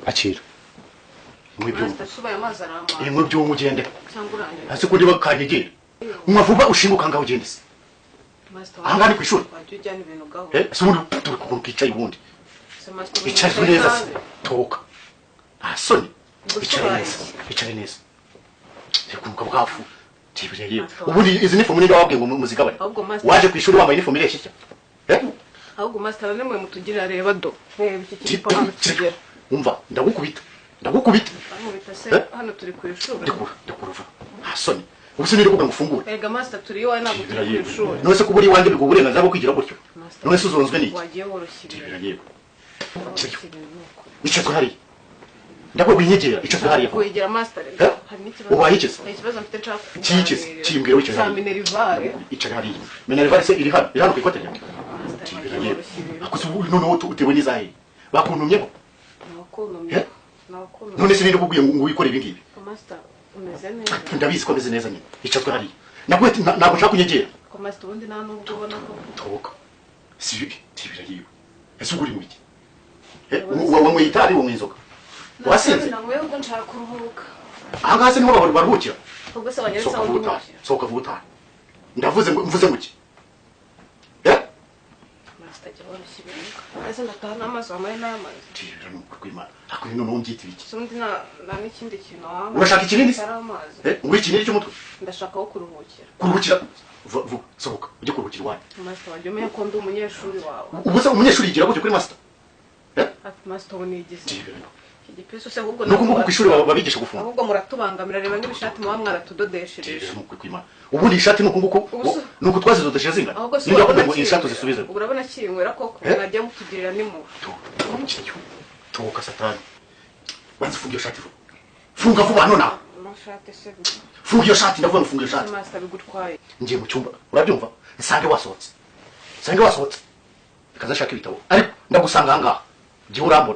Akira, nywa ibyo. Master, suba ayo mazi aramazi. Nywa ibyo ugende. Cyangwa urangiye. Hasi ko ndiba kanyegera, nywa vuba, ushinguka ngaho ugende se. Master, Aha ngaha ni ku ishuri? Wajya ujyana ibintu gahoro. Eh, se ubundi turi ukuntu kicaye ubundi? Se master, Icare wicaye neza se. nabi. Toka, nta soni. Ubwo Icare ubaye neza. iki? Icare neza. Reka bwafu tibire yewe. Master, Ubundi izi nifomu ninde wababwiye ngo muzigabane? Ahubwo master- Waje ku ishuri wambaye inifomu ireshya itya, eh? Ahubwo master, nimwe mutugirira, reba do. Reba iki kipo hano kigera. Umva, ndagukubita, ndagukubita. Bamubita se? Eh? Hano turi ku ishuri. Ndekura, ndekura vuba, nta soni. Ubu se ninde kugira ngo ufungure? Erega master, turi iwawe, ntabwo turi ku ishuri. None se kuba uri iwanjye biguha uburenganzira bwo kwigira gutyo? Master, None se uzonzwe n'iki? wagiye woroshya ibintu. Tibira yewe. Woroshya ibintu ni ukuri. Icazwe hariya, ndakubwiye, winyegera, icazwe hariya. Kwegera master. Eh? Hari n'ikibazo. Ubaye iki se? Hari ikibazo mfite nshaka Kiyikize? kuganirira. Kimbwira wicaye Cya hariya. minerval. Icara hariya. Minerval se iri hano? Iri hano ku ikote ryanjye? Master, Tibira wagiye yewe. woroshya ibintu. Ako se ubu noneho utewe n'izahe bakuntumyeho? Nawakuntumye. Eh? Nawakuntumye. None se ninde ukubwiye ngo wikore ibi ngibi? Master, umeze neza? Ndabizi ko ameze neza nyine. Icazwe hariya, nabwo ntabwo nshaka kunyegera. Ko master, ubundi nta nubwo ubona ko Toka si bibi. Tibira yewe, ese ubwo uri mu biki? Eh, wanyweye itabi, wanyweye inzoga, wasinze? Nanyweye, ubwo nshaka kuruhuka. Aha ngaha se niho baruhukira? Ubwo se wanyeretse Sohoka aho vuba utahe. nduhukira? Sohoka vuba utahe, ndavuze ngo mvuze ngo iki, eh? Master, jya woroshya ibintu. Ese ndataha n'amazi wamaye n'amazi? Tibira, ni ukuri kw'Imana, ariko noneho mbyita ibiki? Se ubundi nta n'ikindi kintu wampa? Urashaka ikinini se? Atari amazi. Eh, ngo ikinini cy'umutwe? Ndashaka aho kuruhukira. Kuruhukira? Vuba, sohoka ujye kuruhukira iwanyu. Master, wajya umenya ko ndi umunyeshuri wawe. Ubu se umunyeshuri yigira gutyo kuri master, eh? Hafi master, ubu nigize Tibira. Iki gipesu se ahubwo? Nuko nguko ku ishuri babigisha gufunga. Ahubwo muratubangamira, reba n'ibishati muba mwaratudodeshereje. Tibira, ni ukuri kw'Imana, ubundi iyi shati ni uku nguku Ubu se- ni uku twazidodesheje zingana? Ahubwo se Ninde urabona wakubwiye ngo iyi shati kinywera? uzisubizemo? Ubu urabona kinywera koko? Eh? Mwajya mutugirira n'impuhwe. Toka satani, banza ufunge iyo shati vuba, funga vuba nonaha. Amashati se? Funga iyo shati, ndavuga ngo funga iyo shati. Master, bigutwaye? Ngiye mu cyumba, urabyumva? Nsange wasohotse, nsange wasohotse, bikaza nshaka ibitabo, ariko ndagusanga aha ngaha, jyewe urambona.